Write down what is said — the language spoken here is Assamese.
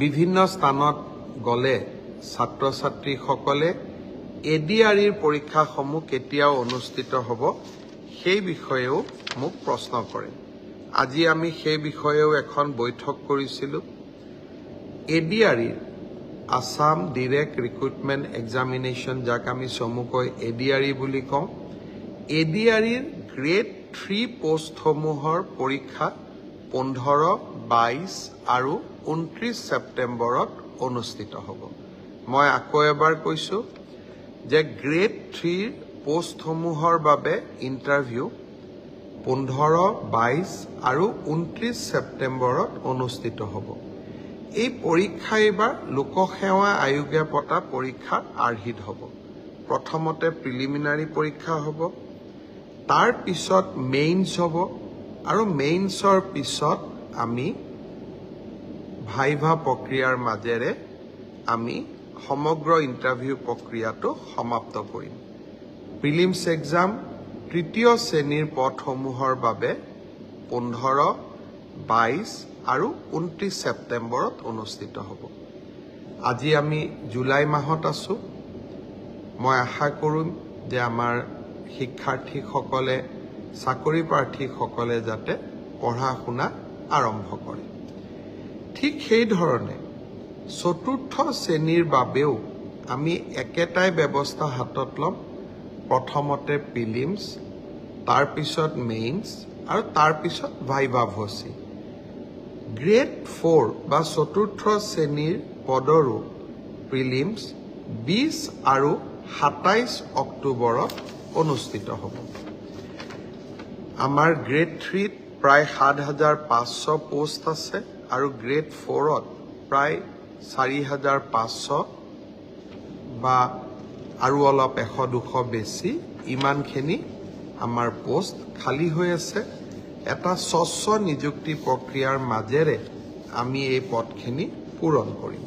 বিভিন্ন স্থানত গ'লে ছাত্ৰ ছাত্ৰীসকলে এডিআৰইৰ পৰীক্ষাসমূহ কেতিয়াও অনুষ্ঠিত হ'ব, সেই বিষয়েও মোক প্ৰশ্ন কৰে। আজি আমি সেই বিষয়েও এখন বৈঠক কৰিছিলোঁ। এডিআৰইৰ, আছাম ডিৰেক্ট ৰিক্ৰুটমেণ্ট এক্সামিনেশ্যন, যাক আমি চমুকৈ এডিআৰই বুলি কওঁ, এডিআৰইৰ গ্ৰেড 3 পোষ্টসমূহৰ পৰীক্ষা 15, 22 আৰু 29 ছেপ্টেম্বৰত অনুষ্ঠিত হ'ব। মই আকৌ এবাৰ কৈছোঁ যে গ্ৰেড 3ৰ পোষ্টসমূহৰ বাবে ইণ্টাৰভিউ 15, 22 আৰু 29 ছেপ্টেম্বৰত অনুষ্ঠিত হ'ব। এই পৰীক্ষা এইবাৰ লোকসেৱা আয়োগে পতা পৰীক্ষাৰ আৰ্হিত হ'ব। প্ৰথমতে প্ৰিলিমিনাৰী পৰীক্ষা হ'ব, তাৰ পিছত মেইনছ হ'ব আৰু মেইনছৰ পিছত আমি ভাইভা প্ৰক্ৰিয়াৰ মাজেৰে আমি সমগ্ৰ ইণ্টাৰভিউ প্ৰক্ৰিয়াটো সমাপ্ত কৰিম। প্ৰিলিমছ এক্সাম তৃতীয় শ্ৰেণীৰ পদসমূহৰ বাবে 15, 22 আৰু 29 ছেপ্টেম্বৰত অনুষ্ঠিত হ'ব। আজি আমি জুলাই মাহত আছোঁ। মই আশা কৰিম যে আমাৰ শিক্ষাৰ্থীসকলে, চাকৰি প্ৰাৰ্থীসকলে যাতে পঢ়া শুনা আৰম্ভ কৰে। ঠিক সেইধৰণে চতুৰ্থ শ্ৰেণীৰ বাবেও আমি একেটাই ব্যৱস্থা হাতত ল'ম। প্ৰথমতে প্ৰিলিমছ, তাৰপিছত মেইনছ আৰু তাৰপিছত ভাইভা ভচি। গ্ৰেড 4 বা চতুৰ্থ শ্ৰেণীৰ পদৰো প্ৰিলিমছ 20 আৰু 27 অক্টোবৰত অনুষ্ঠিত হ'ব। আমাৰ গ্ৰেড 3ত প্ৰায় 7500 পোষ্ট আছে আৰু গ্ৰেড 4ত প্ৰায় 4500 বা আৰু অলপ 100-200 বেছি, ইমানখিনি আমাৰ পোষ্ট খালী হৈ আছে। এটা স্বচ্ছ নিযুক্তি প্ৰক্ৰিয়াৰ মাজেৰে আমি এই পদখিনি পূৰণ কৰিম।